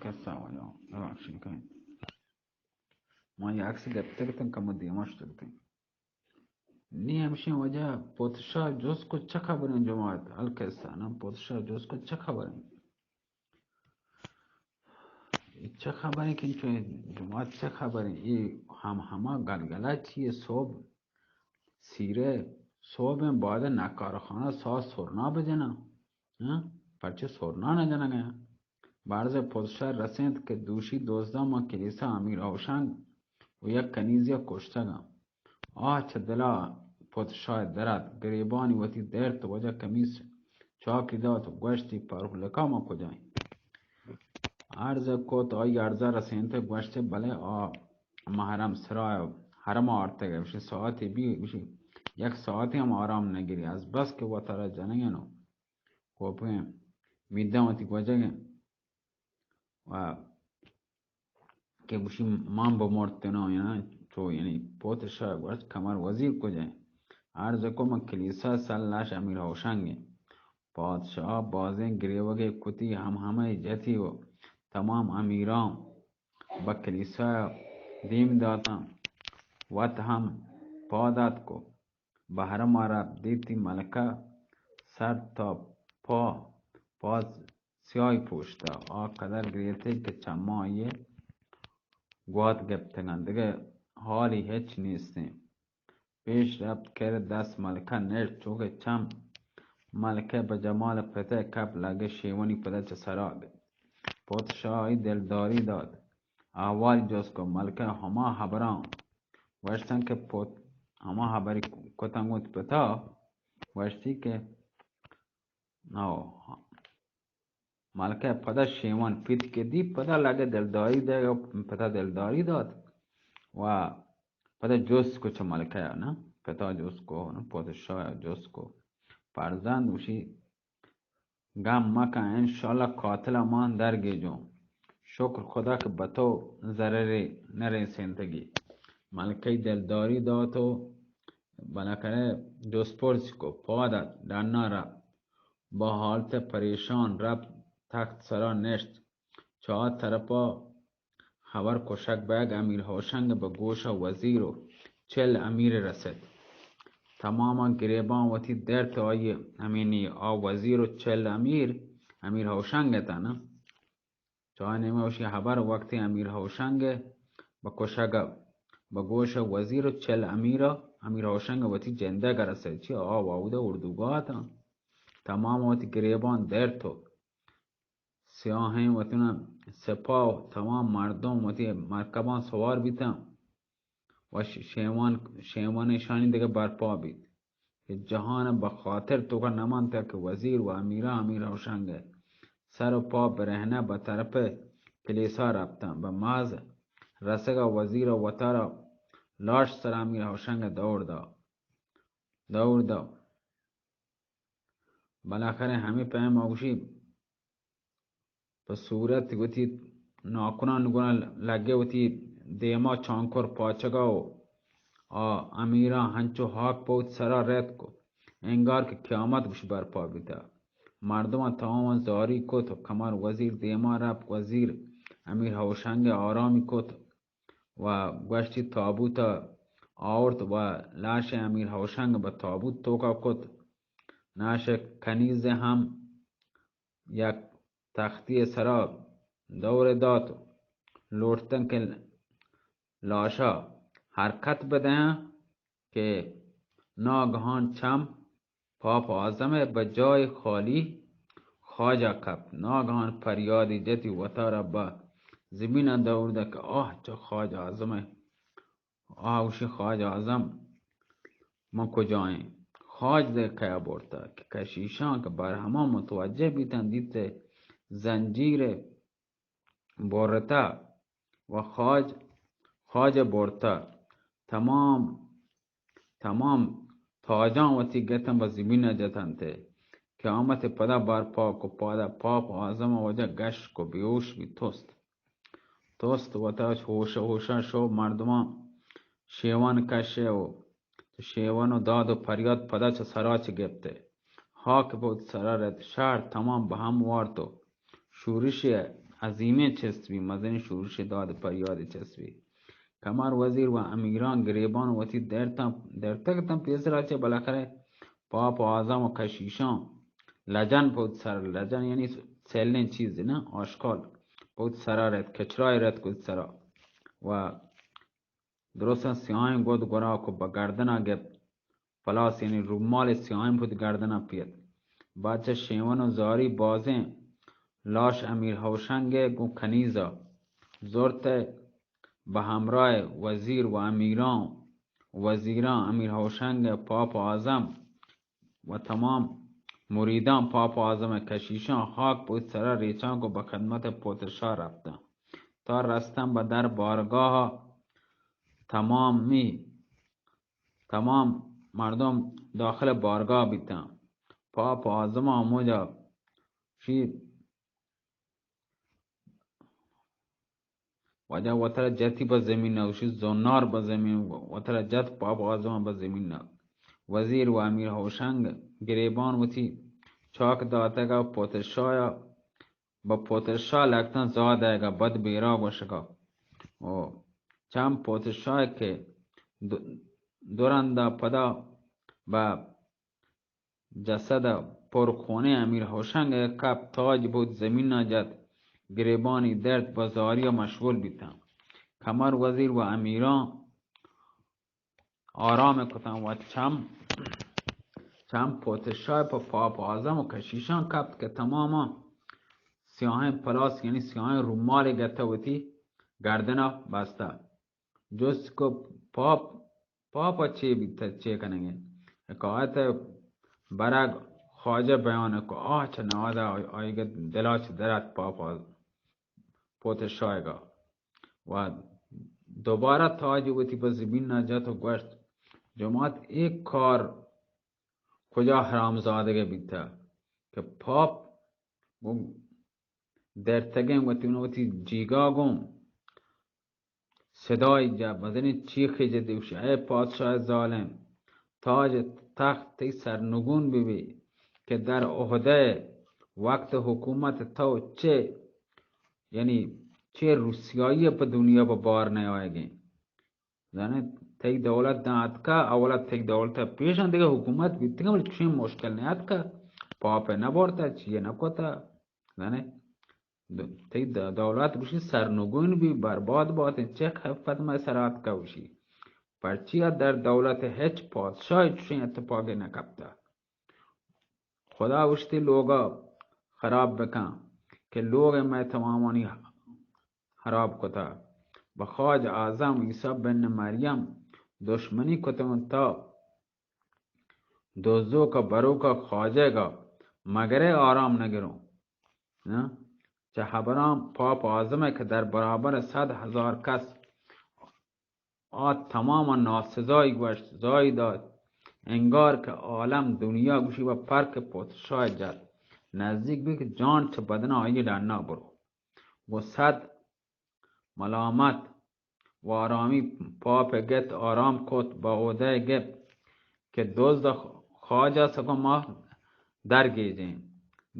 کسا واجہ، ببخشید کن۔ ما یک عکس گپتگ اتن، کمو دیما شتگ اتن۔ نی ہمشیں واجہ پوتشاہ جست کو چہ خبریں جماعت، القصہ نا، پوتشاہ جست کو چہ خبریں؟ اے چہ خبریں کہ چو جماعت چہ خبریں؟ اے ہم ہما گلگلہ چیے؟ صبح سیرے، صبح بعد نقارخانہ ساز سرنا بجنا، ہاں؟ پرچہ سرنا نہ جنگ ء؟ بارز پوتشاہ رسینت کہ دوشی دزداں ماں کلیسا امیر ہوشنگ و یک کنیزی ء کشتگاں۔ آ چہ دلا پوتشاہ درات، گریبانی وتی درت وجہ کمیس چاکی دات و گوشتی، پرولکا ما کجائیں؟ عرض کت، آئی عرضہ رسینت، گوشت، بلے آ محرم سرا حرم آرتگ، گوشی ساعتی بی، گوشی یک ساعتی ہم آرام نگری، از بس کہ وتارا جنگن و کوپگیں میداں وتی گوجگیں و کہ گوشی، من بمرتناں، یعنی تو، یعنی پوتشاہ گوشت، کمر وزیر کجائیں؟ عرض کو، من کلیسا سر لاش امیر ہوشنگیں۔ پادشاہ بازیں گریوگے کتی، ہم ہمے جتی و تمام امیراں بہ کلیسا دیم داتاں، وت ہم پاد آتک و بہر مارا دیتی ملکہ سر تا پا، پاز سیاہی پوشتا، آ قدر گریتے کہ چماں آئی گوات گپتگاں، دگہ حالی ہچ نیستیں۔ پیش رپت، کر دست ملکہ نشت، چو کہ چم ملکہ بہ جمال پتئے کپ لگے، شیونی پدا چہ سرا گپت۔ پادشاہی دلداری دات، احوال جست کو، ملکہ ہما حبراں گوشتن کہ پت، ہما حبری کتن گوت پتا گوشتی کہ او ملکہ پدا شیوان پیت کہ دی، پدا لگے دلداری دے، پتا دلداری دات و پدا جست کو چہ ملکہ نا، پتا جست کو نا، پادشاہ جست کو، فرزند، گوشی، گم مکن، انشاءاللہ قاتل مان درگیجوں۔ شکر خدا کہ بہ تو ضررے نہ رسینتگی۔ ملکہ دلداری دات و بالاخرہ جست پرس کو، پاد آت، ڈنا رپت۔ با حالت پریشان رپت، تخت سرا نشت۔ چہ آ طرفا خبر کشگ بیگ امیر ہوشنگ بہ گوش وزیر و چل امیر رست۔ تماما گریباں وتی درد آئی ہمینی، آ وزیر و چل امیر، امیر ہوشنگ اتاں نا۔ چہ آ نیمہ وشی خبر وقتی امیر ہوشنگ بہ کشگ بہ گوش وزیر و چل امیر، امیر ہوشنگ وتی جندگ رست، چی آ واودا اردوگاہ اتاں۔ تمام وتی گریباں درد و سیاہیں وتنا سپاہ و تمام مردم وتی مرکباں سوار بیتاں و ش-، شیوان، شیوان ایشانی دگہ برپا بیت کہ جہان بہ خاطر توکا نہ منتگ کہ وزیر و امیراں امیر ہوشنگ سر و پا برہنہ بہ طرف کلیسا رپتاں۔ بہ محض رسگ وزیر و وتارا لاش سر امیر ہوشنگ دور دا، دور دا۔ بالاخرہ ہمے پیم اوشی پہ صورت وتی ناکناں گون لگے، وتی دیما چانکر پاچگا و آ امیراں ہنچو ہاک پہ وت سرا رتک و انگار کہ قیامت گوش برپا بیتا۔ مردماں تمام زاری کت و کمر وزیر دیما رپت، وزیر امیر ہوشنگ آرامی کت و گوشتی تابوت آورت و لاش امیر ہوشنگ بہ تابوت توکا کت۔ ناش کنیز ہم یک تختی سرا دور دات و لوٹتن کہ لاشا حرکت بدیاں کہ ناگہان چم پاپ اعظم بہ جای خالی خواجہ کپت۔ ناگہان پریادی جتی، وتارا بہ زمین دور دات کہ آہ چہ خواجہ اعظم، آ گوشی، خواجہ اعظم من کجائیں؟ خواج دے کیا برتا؟ کہ کشیشاں کہ برہما متوجہ بیتن، دیتے زنجیر برتا و خواج، خواج برتا۔ تمام، تمام تاجاں وتی گتن بہ زمین جتنت۔ قیامت پدا برپا کو، پادا پاپ اعظم وجہ گش کو، بیہوش بی، توست۔ توست وتا ہوش، ہوشا شو، مردماں شیوان کشے و شیوان و داد و پریاد پدا چہ سرا چہ گپتے۔ ہاک بہ وتی سرا رت، شہر تمام بہ ہم وارت و شورشے عظیمیں چست بی، مزنیں شورش داد پریاد چست بی۔ کمر وزیر و امیران گریبان وتی درتاں، درتگ تاں پیسرا چہ بالاخرہ پاپ اعظم و کشیشاں لجن پوت سر، لجن یعنی سیلیں چیز نہ، آشکال پوت سرا رت، کچرائے رت کت سرا و درستاں سیاہیں گد گورا کو بہ گردنا گپت۔ پلاس یعنی رومال سیاہیں پد گردنا پیت۔ بعد چہ شیون و زاری بازیں لاش امیر ہوشنگ گوں کنیزا زرت بہ ہمراہ وزیر و امیران، وزیران امیر ہوشنگ پاپ اعظم و تمام مریدان پاپ اعظم کشیشان خاک پشت سرا ریچان کو بہ خدمت پوتشاہ رفتن۔ تا رستن بہ در بارگاہ تمامی، تمام مردم داخل بارگاہ بیتن۔ پاپ اعظم آموجا شی واجہ وترا جتی بہ زمین ءَ، گوشی زنار بہ زمین، وترا جت پاپ اعظم بہ زمین ءَ۔ وزیر و امیر ہوشنگ گریبان وتی چاک داتگ ءَ پوتشاہ ءَ، بہ پوتشاہ لگتاں زا دئیگ ءَ بد بیرا گوشگ ءَ۔ او چم پوتشاہ کہ دو، دو رند ءَ پدا بہ جسد ءَ پر خونیں امیر ہوشنگ ءَ کپ، تاج بوت زمین ءَ جت، گریبانی درد بہ زاری ءَ مشغول بیتاں۔ کمر وزیر و امیران آرام کتاں و چم، چم پوتشاہ پہ پاپ اعظم و کشیشاں کپت کہ تماما سیاہیں پلاس یعنی سیاہیں رومالے گتہ وتی گردن ءَ بستہ۔ جست کو پاپ، پاپا چے بیتہ، چے کنگے؟ حکایت برگ خواجہ بیان کو آ چہ نوازا آئیگ دلا چہ درات پاپا پوتشاہگا و دوبارہ تاج وتی پہ زمین ءَ جت و گوشت، جماعت، اے کار کجا حرامزادگے بیتہ کہ پاپ گوں درتگیں وتی، وتی جیگا گوں صدای جا، مزنیں چیخے جت، گوشی، اے پادشاہ ظالم، تاج تخت تئی سرنگون ببی کہ در عہدہ وقت حکومت تو چے، یعنی چے روسیائی پہ دنیا پہ بار نیایگیں۔ زانے تئی دولت داں اتکا، اولا تئی دولت پیشاں دگہ حکومت بیتگاں، بلے چوشیں مشکل نیاتکا، پاپ نبرتا، چیے نکتا۔ زانے تئی د-، دولت گوشی سرنگون بی، برباد باتیں، چہ خفت مئے سرا اتکا گوشی۔ پرچیا در دولت ہچ پادشاہ چوشیں اتفاقے نکپتا۔ خدا گوشتی لوگا خراب بکن کہ لوگ مئے تمامانی خراب کتا۔ بہ خواجہ اعظم عیسی بن مریم دشمنی کتگوں تا دزوک ء بروک ء خواجہ ء مگرے آرام نہ گروں۔ نہ؟ چہ ہبراں پاپ اعظم ء کہ در برابر صد ہزار کس آ تمام ناسزائی گوشت، زائی دات، انگار کہ عالم دنیا گوشی و پرک پوتشاہ جت، نزدیک بی کہ جان چہ بدن آئی ڈنا برو۔ گو صد ملامت و آرامی پاپ گت، آرام کت، بہ عہدہ گپت کہ دزد خواجہ سکو ما درگیجیں۔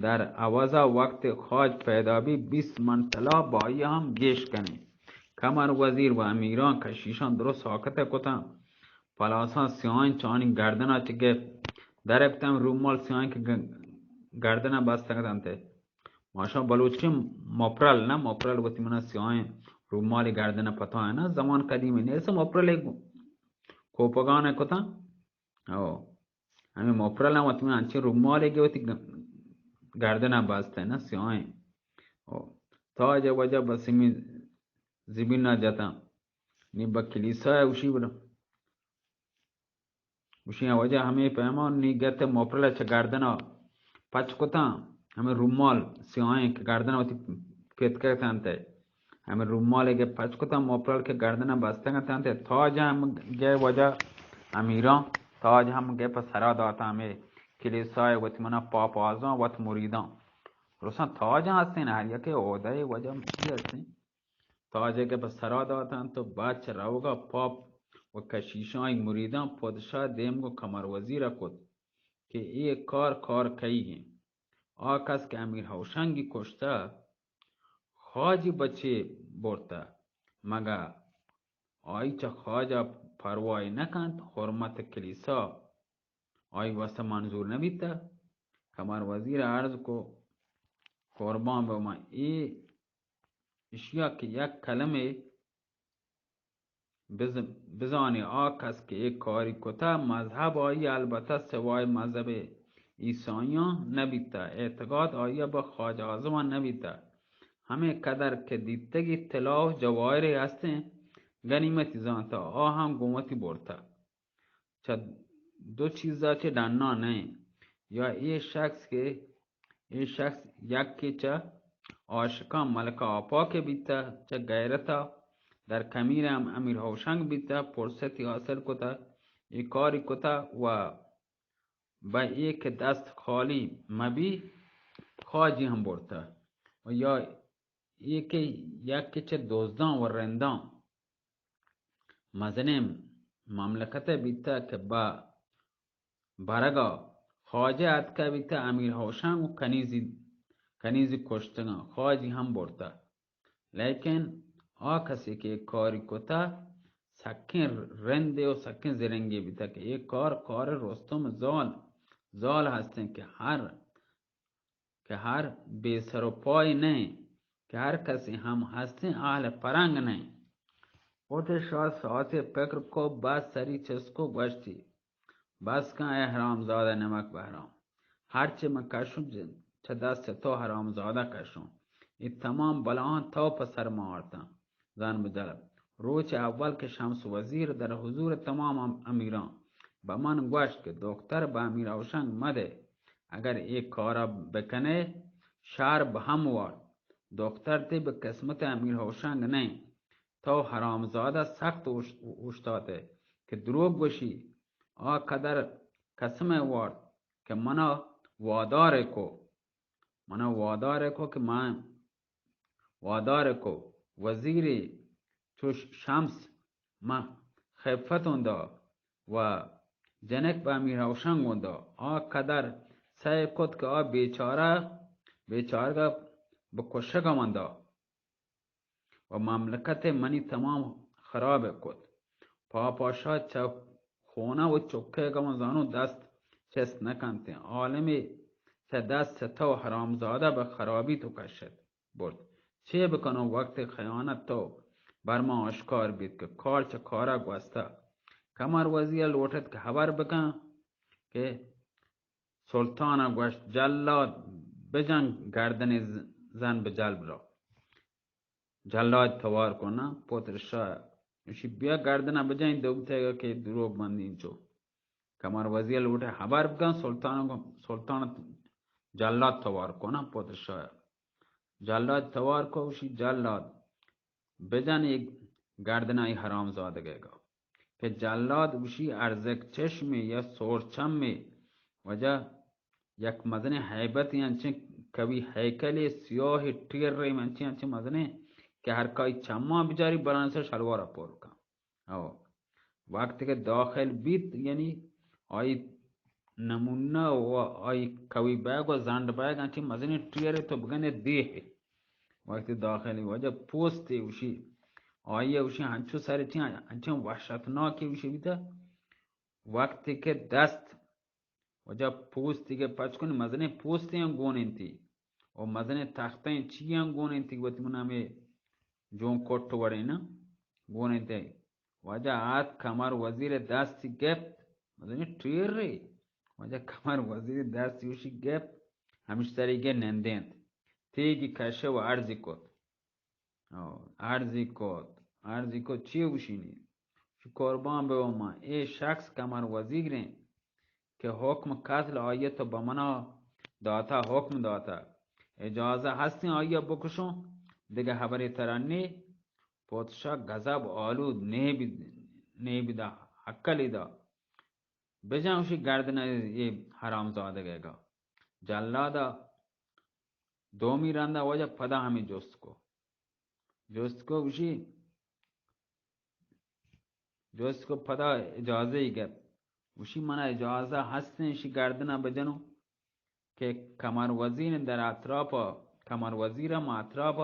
در عوضا وقت خواج پیدا بی بیست من طلا بائی ہم گیش کنیں۔ کمر وزیر و امیران کشیشان درست ساکت کتاں۔ پلاساں سیاہیں چانی گردنا چہ گپت۔ درکتم رومال سیاہیں کہ گ-، گردنا بستگ اتنت۔ ماشاء بلوچی مپرل نہ، مپرل وتی منا سیاہیں رومالی گردن پتائیں نہ، زمان قدیمی نیست مپرل کوپگان کتاں۔ او، ہمیں مپرل وتی منا انچیں رومالی کہ وتی گ-، گردن بستے نہ سیاہیں۔ او، تاج وجہ بسمی زمین نہ جتاں۔ نی بہ کلیسا اوشی بلو۔ گوشی، واجہ ہمے پیما نی گت مپرل چہ گردنا پچ کتاں، ہمے رومال سیاہیں کہ گردنا وتی پتکگ اتنت، ہمے رومالے کہ پچ کتاں، مپرل کہ گردنا بستگ اتنت، تاج ہم گئے واجہ امیراں، تاج ہم گئے پہ سرا داتاں، ہمے کلیسائے وتی منا پاپ آزاں وت مریداں۔ رساں تاجاں ہستیں، ہر یکے عہدہ واجہ چی ہستیں۔ تاجے کہ پہ سرا داتاں تو بعد چہ روگا پاپ و کشیشاں آئی مریداں پادشاہ دیم گو کمر وزیر کت کہ اے کار کار کئی ہیں۔ آ کس کہ امیر ہوشنگی کشتہ، خواجی بچے برتہ، مگہ آئی چہ خواجہ پرواہی نکنت، حرمت کلیسا آئی واسطہ منظور نبیتہ؟ کمر وزیر عرض کو، قربان بہ من، اے اشیا کہ یک کلمے بز-، بزانے، آ کس کہ اے کاری کتہ، مذہب آئی البتہ سوائے مذہب عیسائیاں نبیتہ، اعتقاد آئی بہ خواجہ اعظم نبیتہ۔ ہمے قدر کہ دیتگی طلا و جواہرے ہستیں، غنیمتی زانتہ، آ ہم گوں وتی برتہ۔ چہ دو چیزا چہ ڈنا نئیں۔ یا اے شخص کہ، اے شخص یکے چہ عاشقاں ملکہ آپاکے بیتہ، چہ غیرتا در کمیر ہم امیر ہوشنگ بیتہ، فرصتی حاصل کتہ، اے کاری کتہ و بہ اے کہ دست خالی مبی، خواجی ہم برتہ۔ و یا اے کہ یکے چہ دزداں و رنداں مزنیں مملکتے بیتہ کہ بہ برگا خواجہ اتکہ بیتہ، امیر ہوشنگ و کنیزی، کنیزی کشتگاں، خواجی ہم برتہ۔ لیکن آ کسے کہ اے کاری کتہ، سکیں رندے و سکیں زرنگے بیتہ کہ اے کار، کار رستم زال، زال ہستیں کہ ہر کہ ہر بے سر و پای نئیں، کہ ہر کسے ہم ہستیں اہل پرنگ نئیں۔ وت شاہ ساعتے پکر کو، بس سری چست کو، گوشتی، بس کن اے حرامزادہ نمک بہرام، ہرچے من کشوں چہ دست تو حرامزادہ کشوں، اے تمام بلاہاں تو پہ سر ما آرتاں۔ زان بجلب۔ روچ اول کہ شمس وزیر در حضور تمام ام-، امیراں بہ من گوشت کہ دختر بہ امیر ہوشنگ مدے، اگر اے کارا بکنے، شہر بہ ہم وارت۔ دختر تئی بہ قسمت امیر ہوشنگ نئیں۔ تو حرامزادہ سخت اوش-، اوشتاتے کہ دروگ گوشی۔ آ قدر قسم وارت کہ منا وادار کو۔ منا وادار کو کہ من وادار کو، وزیری چو شمس من خفتوں دا و جنک بہ امیر ہوشنگ دا۔ آ قدر سعی کت کہ آ بیچارہ، بیچارگا بکشگا من دا و مملکت منی تمام خراب کت۔ پاپا شاہ چہ خونہ و چکے گا من زانو دست چست نکنتیں۔ عالمی چہ دست تو حرامزادہ بہ خرابی تو کشت برت۔ چے بکنوں وقت خیانت تو بر ما آشکار بیت کہ کار چہ کارا گوستہ۔ کمر وزیر لوٹت کہ خبر بکن کہ سلطان گوشت، جلاد بجن گردن ز-، زن بہ جلب را۔ جلاد توار کنا پتر شاہ، اشی بیا گردن بجن دوگتگا کہ دروگ بندین چو۔ کمر وزیر لوٹے خبر بکن سلطان کو، سلطان جلاد توار کنا پتر شاہ۔ جلاد توار کو، اشی جلاد بجن اے گردن ای حرام زادگے گا کہ جلاد اشی ارزک چشمے یا سور چمے وجہ یک مزنیں ہیبتے، انچیں قوی ہیکلے، سیاہ ٹیرے، انچیں، انچیں مزنیں کہ ہر کائی چماں بچاری بلان سر شلوار پر کن۔ او وقت کہ داخل بیت، یعنی آئی نمونہ و آئی قوی بیگ و زنڈ بیگ انچیں مزنیں ٹیرے تو بگندے دیہ۔ وقت داخل وجہ پوستے اشی، آئی اشی ہنچو سر چی، انچیں وحشتناکے اشی بیتا۔ وقت کہ دست وجہ پوستی کہ پچ کن، مزنیں پوستیاں گون انتی و مزنیں تختیں چیاں گون انتی، وتی من ہمیں جون کٹ وڑے نا گون انتی۔ وجہ آت کمر وزیر دستی گپت، مزنیں ٹیرے۔ وجہ کمر وزیر دستی اشی گپت، ہمش سری گے نندینت۔ تیگی کشے و عرضی کت۔ او، عرضی کت، عرضی کت، چی گوشینی؟ چو قربان بہ ما، اے شخص کمر وزیریں کہ حکم قتل آئی تو بہ منا داتا، حکم داتا۔ اجازہ ہستیں آئی بکشوں، دگہ خبرے ترا نی۔ پادشاہ غضب آلود، نیبی، نیبی دا، عقلی دا۔ بجن اشی گردن اے حرام زادگے گا۔ جلادا دومی رندا وجہ پدا ہمیں جست کو۔ جست کو گوشی، جست کو پدا اجازہ ای گپت۔ گوشی منا اجازہ ہستیں اشی گردنا بجنو کہ کمر وزیر در اطراپ، کمر وزیر ہم اطراپ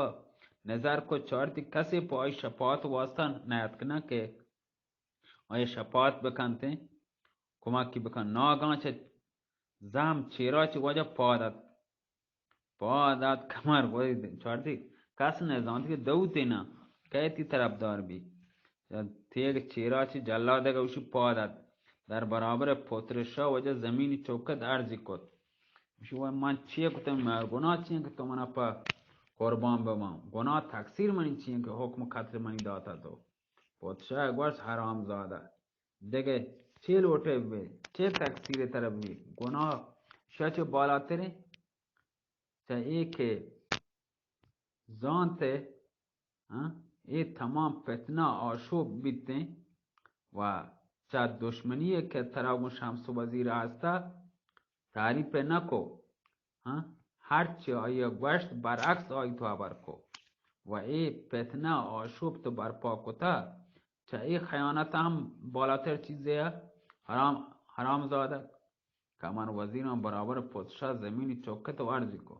نظر کو چارتی کسی پہ آئی شپات واسطہ نیاتک نہ کہ آئی شپات بکنتیں، کمکی بکن۔ ناگان چہ زہم چیرا چہ وجہ پاد ات۔ پاد ات کمر گوی چارتی کس نہ زانت کہ دوتے نہ کئے تی طرفدار بی۔ تیگ چیرا چہ جلادگ اوشی پاد ات۔ در برابر پترشا وجہ زمینی چوکت عرضی کت۔ اوشی وای من چیے کتم؟ مہر گناہ چیے کہ تو منا پہ قربان بمان؟ گناہ تقصیر منی چیے کہ حکم قتل منی داتا تو؟ پادشاہ گوشت، حرام زادہ، دگہ چے لوٹے بے؟ چے تقصیر تر بی؟ گناہ شچ بالاتریں۔ چہ اے کہ زانت، ہاں، اے تمام فتنہ آشوب بیتیں و چہ دشمنی کہ ترا گوں شمس وزیر ہستا تعریف نہ کو، ہاں، ہرچی آئی گوشت برعکس آئی تو ہبر کو و اے فتنہ آشوب تو برپا کتا، چہ اے خیانت ہم بالاتر چیزے ہے۔ حرام، حرام زادہ۔ کمر وزیران برابر پادشاہ زمینی چکت و عرضی کو،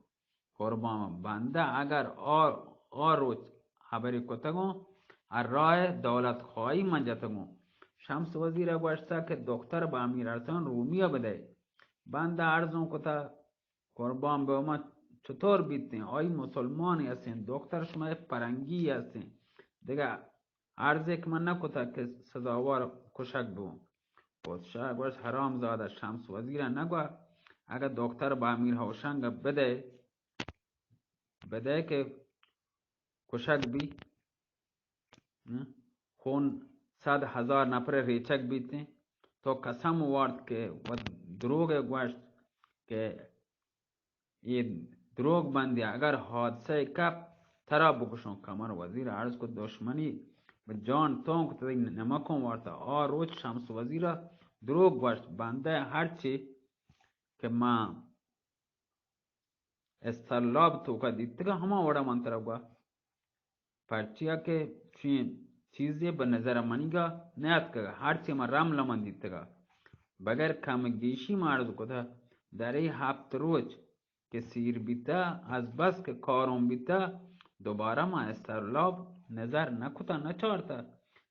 قربان بندہ اگر آ، آ روچ ہبری کتگوں، ا راہ دولت خواہی من جتگوں۔ شمس وزیر گوشتا کہ دختر با امیر ارسلان رومی بدے۔ بندہ عرضوں کتا، قربان بہ ما، چطور بیتیں؟ آئی مسلمانی ہستیں، دختر شما پرنگی ہستیں۔ دگہ عرض کہ من نہ کتا کہ سزاوار کشگ بوں۔ پادشاہ گوشت، حرام زادہ، شمس وزیر نہ گوا، اگہ دختر با امیر ہوشنگ بدے، بدے کہ کشگ بی، ہم؟ خون صد ہزار نفر ریچگ بیتیں۔ تو قسم وارت کہ و دروگ گوشت کہ اے دروگ بندی، اگر حادثہ کپ ترا بکشوں۔ کمر وزیر عرض کو، دشمنی بہ جان تونک تئی نمکوں وارتا۔ آ روچ شمس وزیر دروگ گوشت، بندہ ہرچی کہ ما استرلاب توکا دیتگا، ہما وڑا من ترا گوا۔ پرچیا کہ چین چیزے بہ نظر منیگا نیاتکگا، ہرچی من رمل من دیتگا۔ بغیر کم گیشی من عرض کتا، در ای ہفت روچ کہ سیر بیتا، از بس کہ کارون بیتا، دوبارہ من استرلاب نظر نکتا، نچارتا۔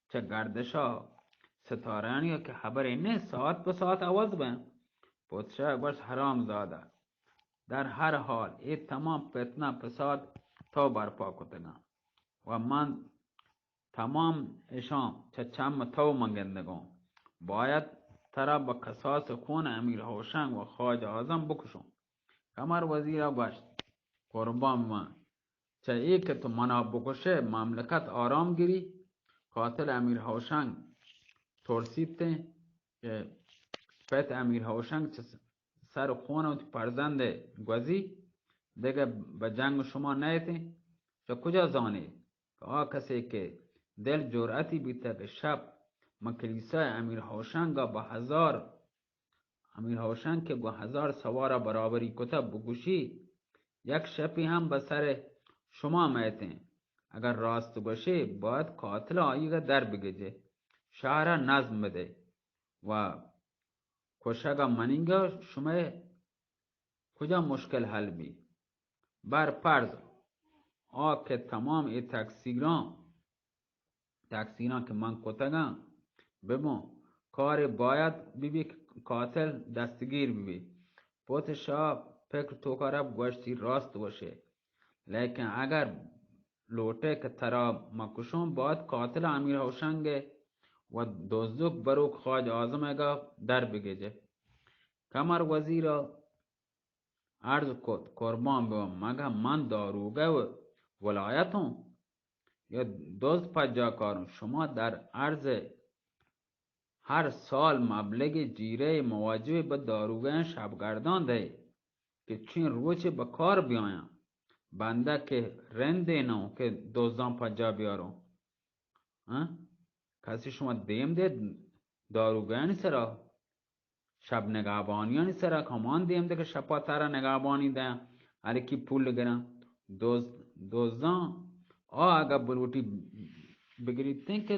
چہ گردشا ستارانی کہ خبرے نے، ساعت پہ ساعت عوض بین۔ پادشاہ گوشت، حرام زادہ، در ہر حال اے تمام فتنہ فساد تو برپا کتگاں و من تمام اشاں چہ چم تو من گندگوں۔ باید ترا بہ قصاص خون امیر ہوشنگ و خواجہ اعظم بکشوں۔ کمر وزیر گوشت، قربان من، چہ اے کہ تو منا بکشے، مملکت آرام گری۔ قاتل امیر ہوشنگ ترسیتیں کہ پت امیر ہوشنگ چہ سر خون وتی پرزند گوزی، دگہ بہ جنگ شما نئیتیں۔ چہ کجا زانے کہ آ کسے کہ دل جرأتی بیتہ کہ شپ من کلیسای امیر ہوشنگا بہ ہزار امیر ہوشنگ کہ گوں ہزار سوارا برابری کتہ بگوشی، یک شپی ہم بہ سر شما مئیتیں۔ اگر راست گوشے، باید قاتل آئیگا در بگجے، شہرا نظم بدے و کشگا منیگا شمئے کجا مشکل حل بی؟ بر فرض آ کہ تمام اے تقصیراں تقصیراں کہ من کتگاں ببوں، کارے باید ببی کہ قاتل دستگیر ببی۔ پوت شاہ فکر توکا رب گوشتی، راست گوشے، لیکن اگر لوٹے کہ ترا مکشوں، باید قاتل امیر ہوشنگ و دزدک بروک خواجہ اعظم گا در بگیجے۔ کمر وزیر عرض کت، قربان ببم، مگہ من داروگہ و ولایتوں یا دزد پجاکاروں؟ شما در عرض ہر سال مبلغ جیرہ مواجب بہ داروگہ شبگردان دئے کہ چین روچے بہ کار بیایاں۔ بندہ کہ رندے نوں کہ دزداں پجا بیاروں۔ ہاں؟ کسی شما دیم دے داروگانی سرا، شب نگہبانیانی سرا، کمان دیم دے کہ شپا ترا نگہبانی دیاں، الکی پول گراں۔ دوز-، دوزاں آ اگہ بلوٹی بگریتیں کہ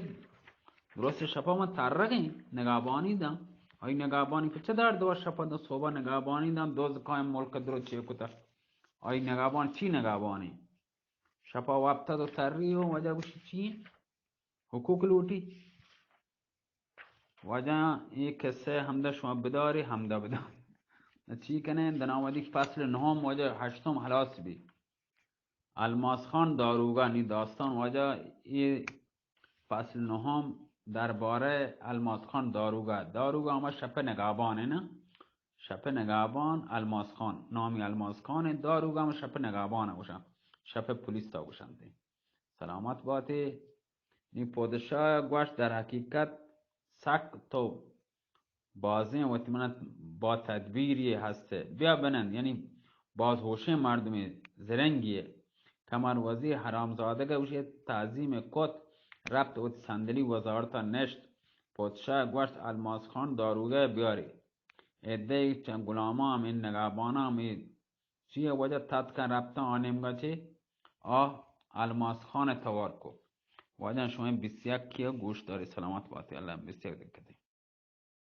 درست شپا ما ترگیں نگہبانی داں، آئی نگہبانی پہ چہ درد و شپا داں، صوبہ نگہبانی داں، دوز قائم ملک درو چے کتا، آئی نگہبان چی نگہبانی؟ شپا وپتہ تو تری و واجہ گوشی چی؟ حقوق لوٹی؟ واجہ اے قصہ ہمدا شما بداری، ہمدا بدار۔ چی کنیں؟ دنا وہدی فصل نہم واجہ ہشتم ہلاس بی۔ الماس خان داروگا، نی داستان واجہ اے فصل نہم دربارہ الماس خان داروگا۔ داروگا ہما شپ نگہبان ہے نا؟ شپ نگہبان الماس خان، نامی الماس خان ہے، داروگا ہما شپ نگہبان ہے گوشن، شپ پولیس تا گوشن تے۔ سلامت باتے۔ نی پادشاہ گوشت، در حقیقت سک تو بازیں وتی منت با تدبیری ہست، بیا بنند، یعنی باز ہوشیں مردمے، زرنگی۔ کمر وزیر حرامزادگ گوشی تعظیم کت، رپت وتی صندلی وزارتا نشت۔ پادشاہ گوشت، الماس خان داروگہ بیاری۔ عدہ چند غلامان ہمیں نگہباناں ہمیں چی وجہ تتکن رپتن آ نیمگا چے آ الماس خان توار کو۔ واجہ شما بیست یک کیا گوش داری، سلامت باتی، اللہ بیست یک دکتے۔